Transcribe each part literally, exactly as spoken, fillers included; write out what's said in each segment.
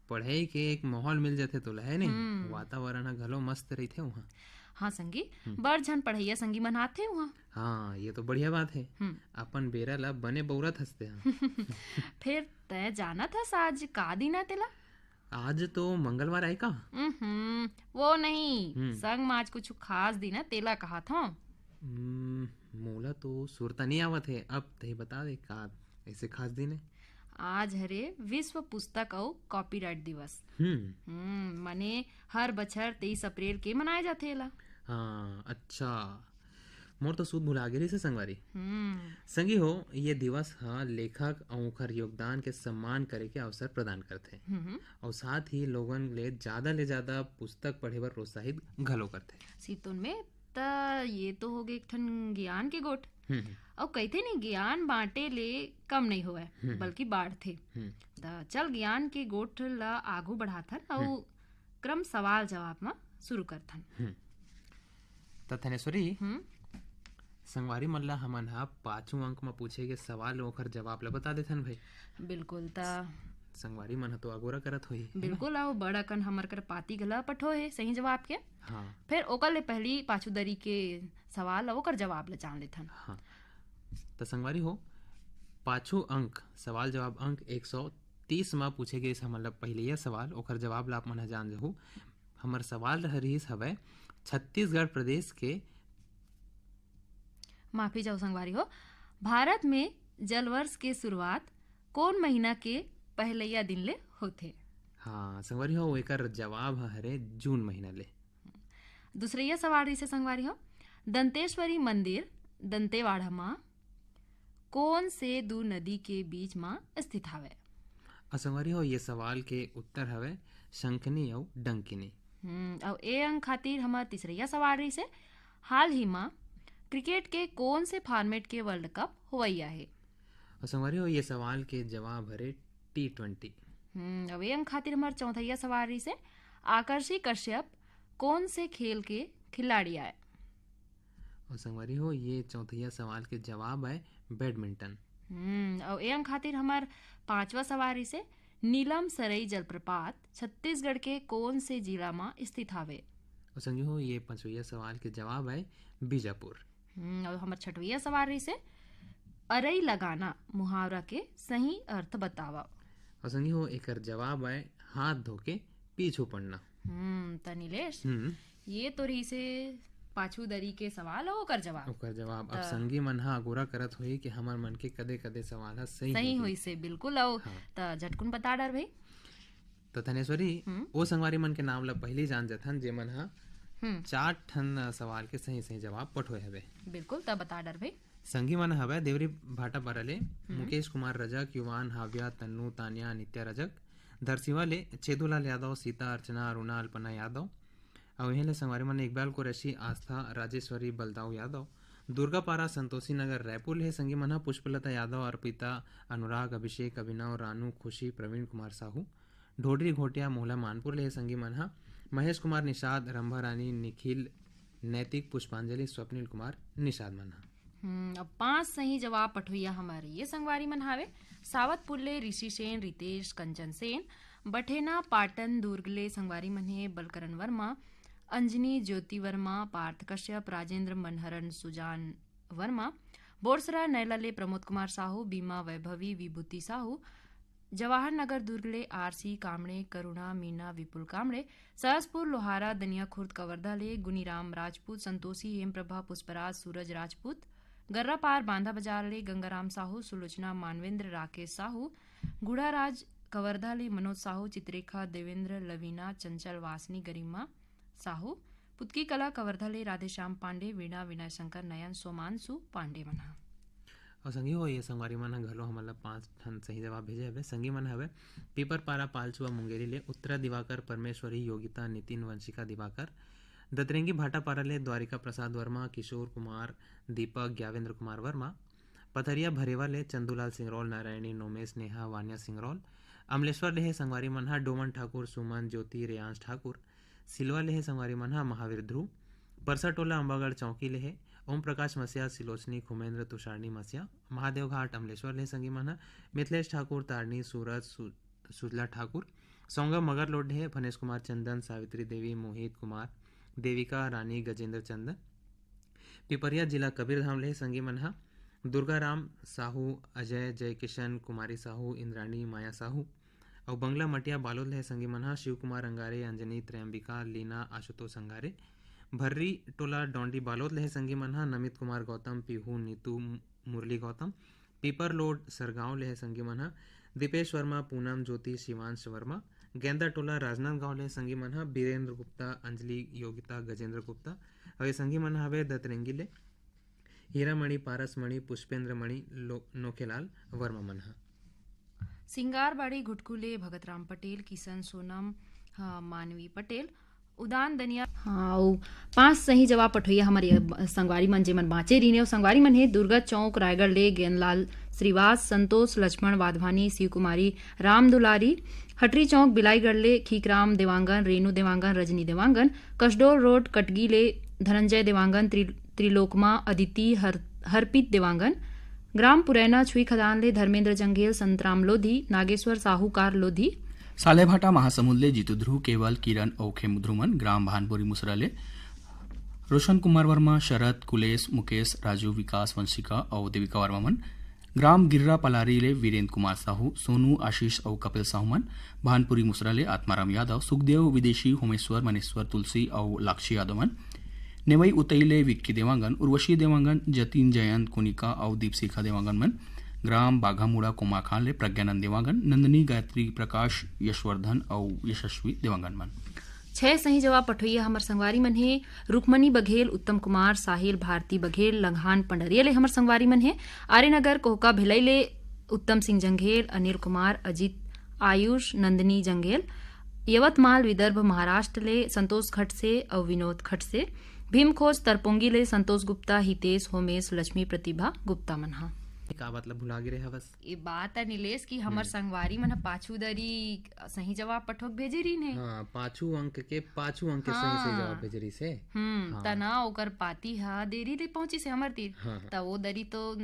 पढ़ाई के एक माहौल मिल जाथे तोला, है नहीं? हम्म। वातावरण ह घलो मस्त रहिथे उहाँ। हाँ संगी, हम्म। बड़ झन पढ़इया संगी मन आथे उहाँ। हाँ, ये तो बढ़िया बात है। हम्म। अपन बेरा ला बने बउरत हस ते हा। फेर तैं जानत हस आज का दिन आय तेला? आज तो मंगलवार आय का? हम्म, वो नहीं, हम्म। संग में आज कुछ खास दिन है, तेला कहा था। हम्म, मोला तो सुरता नहीं आवत है, अब तही बता दे का ऐसे खास दिन है? आज हरे विश्व पुस्तक अउ कॉपीराइट दिवस। हम्म। हम्म, मने हर बछर तेईस अप्रैल के मनाए जाथे एला। हाँ, अच्छा, मोर तो सुध भुला गे रहिस हे संगवारी। हम्म। संगी हो, ये दिवस ह लेखक अउ ओखर योगदान के सम्मान करे के अवसर प्रदान करथे। हम्म। अउ साथ ही लोगन ले ज्यादा ले ज्यादा पुस्तक पढ़े बर प्रोत्साहित घलो करथे। सितुन में त ये तो हो गे एक ठन ज्ञान के गोठ। हम्म। अउ कहिथे नहीं, ज्ञान बांटे ले कम नहीं होवय, हम्म। बल्कि बाढ़थे। हम्म। त चल ज्ञान के गोठ ला आगू बढ़ाथन अउ हम्म। क्रम सवाल जवाब म शुरू करथन। हम्म। त थनेश्वरी, हम्म। संगवारी मन ला हमन ह पाछू अंक म पूछे गे सवाल, ओखर जवाब ला बता देथन भाई। बिल्कुल, त संगवारी मन ह तो अगोरा करत होही, है ना? बिल्कुल, अउ बड़ अकन हमर कर पाती घला पठो हे सही जवाब के। हाँ। फेर ओकर ले पहली पाछू दरी के सवाल अउ ओकर जवाब ला जान लेथन। हाँ। त संगवारी हो, पाछू अंक, सवाल जवाब अंक एक सौ तीस म पूछे गे हमन ला पहिलैया सवाल, ओखर जवाब ला आप मन ह जान जहू। हमर सवाल रह-, रिहिस हवय, छत्तीसगढ़ प्रदेश के माफी चाहूँ संगवारी हो, भारत में जलवर्ष के शुरुआत कोन महीना के पहलैया दिन ले होथे? हाँ, संगवारी हो, एकर जवाब ह हरे जून महीना ले। दूसरैया सवाल रहिसे संगवारी हो, दंतेश्वरी मंदिर दंतेवाड़ा म कोन से दू नदी के बीच म स्थित हावय? अ, संगवारी हो, ये सवाल के उत्तर हवय शंखनी अउ डंकिनी। हम्म, अउ ए अंक खातिर हमर तीसरैया सवाल रहिसे, हाल ही म क्रिकेट के कोन से फॉर्मेट के वर्ल्ड कप होवइया हे? अउ संगवारी हो, ये सवाल के जवाब हरे टी ट्वेंटी। हम्म, अउ ए अंक खातिर हमर चौथैया सवाल रहिसे, आकर्षी कश्यप कोन से खेल के खिलाड़ी आय? अउ संगवारी हो, ये चौथैया सवाल के जवाब आय बैडमिंटन। हम्म, अउ ए अंक खातिर हमर पांचवा सवाल रहिसे, नीलम सरई जलप्रपात छत्तीसगढ़ के कोन से जिला म स्थित हावे? अउ संगी हो, ये पांचवैया सवाल के जवाब आय बीजापुर। हम्म, अउ हमर छठवैया सवाल रहिसे, अरई लगाना मुहावरा के सही अर्थ बतावव। अउ संगी हो, एकर जवाब आय हाथ धो के पीछू पड़ना। हम्म, त नीलेश, हम्म। ये तो रहिसे पाछू दरी के सवाल अउ ओकर जवाब। ओकर जवाब। अब त संगी मन ह अगोरा करत होही कि हमर मन के कदे-कदे सवाल ह सही सही होही। होइसे, बिल्कुल। अउ हाँ। त झटकुन बता डर भाई। त थनेश्वरी, हम्म। ओ संगवारी मन के नाम ल पहिली जान जथन, जेमन ह हम्म। चार ठन सवाल के सही-सही जवाब पठोए हवे। बिल्कुल, त बता डर भाई। संगी मन हवय देवरी भाटापारा ले हम्म। मुकेश कुमार रजक, युवान, हाव्या, तन्नू, तानिया, नित्या रजक, धरसीवा ले छेदूलाल यादव, सीता, अर्चना, अरुणा, अल्पना यादव, अउ इहें ले संगवारी मन इकबाल कुरैशी, आस्था, राजेश्वरी, बलदाऊ यादव, दुर्गापारा, संतोषी नगर, रायपुर ले संगी मन ह पुष्पलता यादव, अर्पिता, अनुराग, अभिषेक, अभिनव, रानू, खुशी, प्रवीण कुमार साहू, ढोडरी घोटिया, मोहला मानपुर ले संगी मन ह महेश कुमार निषाद, रंभा रानी, निखिल, नैतिक, पुष्पांजलि, स्वप्निल कुमार निषाद मन ह। हम्म, अब पांच सही जवाब पठोइया हमर ये संगवारी मन हावे, सावतपुर ले ऋषि सेन, रितेश, कंचन सेन, बठेना, पाटन, दुर्ग ले संगवारी मन हे बलकरण वर्मा, अंजनी, ज्योति वर्मा, पार्थ कश्यप, राजेंद्र, मनहरन, सुजान वर्मा, बोरसरा, नैला ले प्रमोद कुमार साहू, बीमा, वैभवी, विभूति साहू, जवाहर नगर दुर्ग ले आरसी कामड़े, करुणा, मीना, विपुल कामड़े, सहसपुर, लोहारा, दनियाखुर्द, कवर्धा ले गुनीराम राजपूत, संतोषी, हेमप्रभा, पुष्पराज, सूरज राजपूत, गर्रापार, बांधा बाजार ले गंगाराम साहू, सुलोचना, मानवेंद्र, राकेश साहू, गुड़ाराज, कवर्धा ले मनोज साहू, चित्रेखा, देवेंद्र, लवीना, चंचल, वासनी, गरिमा साहू, पुतकी कला, कवर्धा ले राधेश्याम पांडे, वीणा, विनय शंकर, नयन, सोमांशु पांडे मन ह। अउ संगी हो, ये संगवारी मन ह घलो हमन ल पांच ठन सही जवाब भेजे हवे। संगी मन हवे पीपरपारा, पालचुआ, मुंगेली ले उत्तरा दिवाकर, परमेश्वरी, योगिता, नितिन, वंशिका दिवाकर, दतरेंगी भाटापारा ले द्वारिका प्रसाद वर्मा, किशोर कुमार, दीपक, ज्ञावेंद्र कुमार वर्मा, पथरिया भरेवा ले चंदूलाल सिंगरौल, नारायणी, नोमेश, नेहा, वान्या सिंगरौल, अमलेश्वर ले हे संगवारी मन ह डोमन ठाकुर, सुमन, ज्योति, रेयांश ठाकुर, सिलवा ले हे संगवारी मन ह महावीर ध्रुव, परसा टोला अम्बागढ़ चौकी ले हे ओम प्रकाश मसिया, सिलोचनी, खुमेंद्र, तुषारनी मसिया, महादेवघाट अमलेश्वर ले हे संगी मन ह मिथिलेश ठाकुर, तारणी, सूरज, सु-, सुजला ठाकुर, सौंगा मगर लोड हे, भनेश कुमार चंदन, सावित्री देवी, मोहित कुमार, देविका रानी, गजेंद्र चंदन। पिपरिया जिला कबीरधाम ले संगी मन ह दुर्गा राम साहू, अजय, जय किशन, कुमारी साहू, इंद्राणी, माया साहू। अउ बंगला मटिया बालोद ले संगी मन ह शिव कुमार अंगारे, अंजनी, त्रयंबिका, लीना, आशुतोष अंगारे। भर्री टोला डौंडी बालोद ले संगी मन ह नमित कुमार गौतम, पीहू, नीतू, मुरली गौतम। पीपर लोड सरगांव ले संगी मन ह दीपेश वर्मा, पूनम, ज्योति, शिवांश वर्मा। गेंदा टोला राजनांदगांव ले संगी मन ह बीरेंद्र गुप्ता, अंजलि, योगिता, गजेंद्र गुप्ता। अउ ये संगी मन हवे दतरेंगी ले हीरामणि, पारसमणि, पुष्पेंद्रमणि, लो-, नोखेलाल वर्मा मन ह। सिंगारबाड़ी घुटकू ले भगत राम पटेल, किशन सोनम, ह, मानवी पटेल, उदान दनिया। हाँ, अउ पांच सही जवाब पठोइया हमर ये ब-, संगवारी मन, जेमन बाँचे रहिन हे, अउ संगवारी मन हे दुर्गा चौक रायगढ़ ले गेंदलाल श्रीवास, संतोष लक्ष्मण वाधवानी, शिव कुमारी राम दुलारी, हटरी चौक बिलाईगढ़ ले खीकराम देवांगन, रेनू देवांगन, रजनी देवांगन, कसडोल रोड कटगी ले धनंजय देवांगन, त्रि-, त्रिलोकमा अदिति, हर-, हरपीत देवांगन, ग्राम पुरैना छुईखदान ले धर्मेंद्र जंघेल, संतराम लोधी, नागेश्वर साहूकार लोधी। सालेभाटा महासमुंद ले जीतू ध्रुव, केवल, किरण अउ खेम ध्रुमन, ग्राम भानपुरी मुसरा ले रोशन कुमार वर्मा, शरद, कुलेश, मुकेश, राजू, विकास, वंशिका अउ देविका वर्मा मन, ग्राम गिर्रा पलारी ले वीरेंद्र कुमार साहू, सोनू, आशीष अउ कपिल साहू मन, भानपुरी मुसरा ले आत्माराम यादव, सुखदेव, विदेशी, होमेश्वर, मनेश्वर, तुलसी अउ लाक्षी यादव मन, नेवई उतई ले विक्की देवांगन, उर्वशी देवांगन, जतिन, जयंत, कोनिका अउ दीपशिखा देवांगन मन, ग्राम बाघामुड़ा कोमाखान ले प्रज्ञानंद देवांगन, नंदिनी, गायत्री, प्रकाश, यशवर्धन अउ यशस्वी देवांगन मन। छह सही जवाब पठोइया हमर संगवारी मन हे रुक्मणी बघेल, उत्तम कुमार, साहिल, भारती बघेल, लंगहान पंडरिया ले हमर संगवारी मन हे, आर्यनगर कोहका भिलाई ले उत्तम सिंह जंघेल, अनिल कुमार, अजीत, आयुष, नंदिनी जंघेल, यवतमाल विदर्भ महाराष्ट्र ले संतोष खडसे अउ विनोद खडसे, भीमखोज तरपोंगी ले संतोष गुप्ता, हितेश, होमेश, लक्ष्मी प्रतिभा गुप्ता मन ह। का बात ला भुला गे रे हवस? ये बात है नीलेश कि हमर हम्म। संगवारी मन ह पाछू दरी सही जवाब पठोक भेजे रहिन हे। हाँ, पाछू अंक के पाछू अंक के सही, सही हाँ। जवाब भेजे रहिस हे। हम्म, हाँ। त ना ओकर पाती ह देरी ले पहुंचिस हे हमर तीर। हाँ, हाँ। त वो दरी तो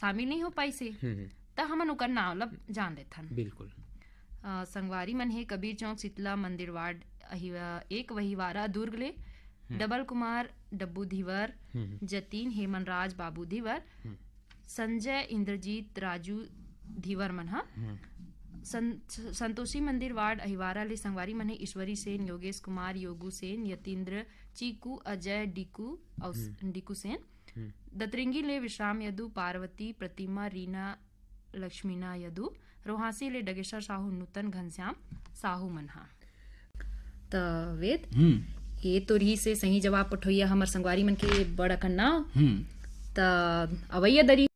शामिल नहीं हो पाइस हे। हम्म, हम्म। त हमन ओकर नाव ल जान लेथन। बिल्कुल। अ, संगवारी मन हे कबीर चौक, शीतला मंदिर वार्ड, अहिवा-, एक वहीवारा दुर्ग ले, हम्म। डबल कुमार डब्बू धीवर, हम्म। जतीन हेमनराज बाबू धीवर, हम्म। संजय इंद्रजीत राजू धीवर मन ह। हम्म। सं-, संतोषी मंदिर वार्ड अहिवारा ले संगवारी मन हे ईश्वरी सेन, योगेश कुमार, योगू सेन, यतीन्द्र, चीकू, अजय, डीकू अउ स-, हम्म। डीकू सेन। हम्म। दतरेंगी ले विश्राम यदु, पार्वती, प्रतिमा, रीना, लक्ष्मीना यदु, रोहासी ले डगेश्वर साहू, नूतन, घनश्याम साहू मन ह। त वेद, हम्म। ये तो रहिस हे सही जवाब पठोइया हमर संगवारी मन के बड़ अकन नाव। हम्म। त अवइया दरी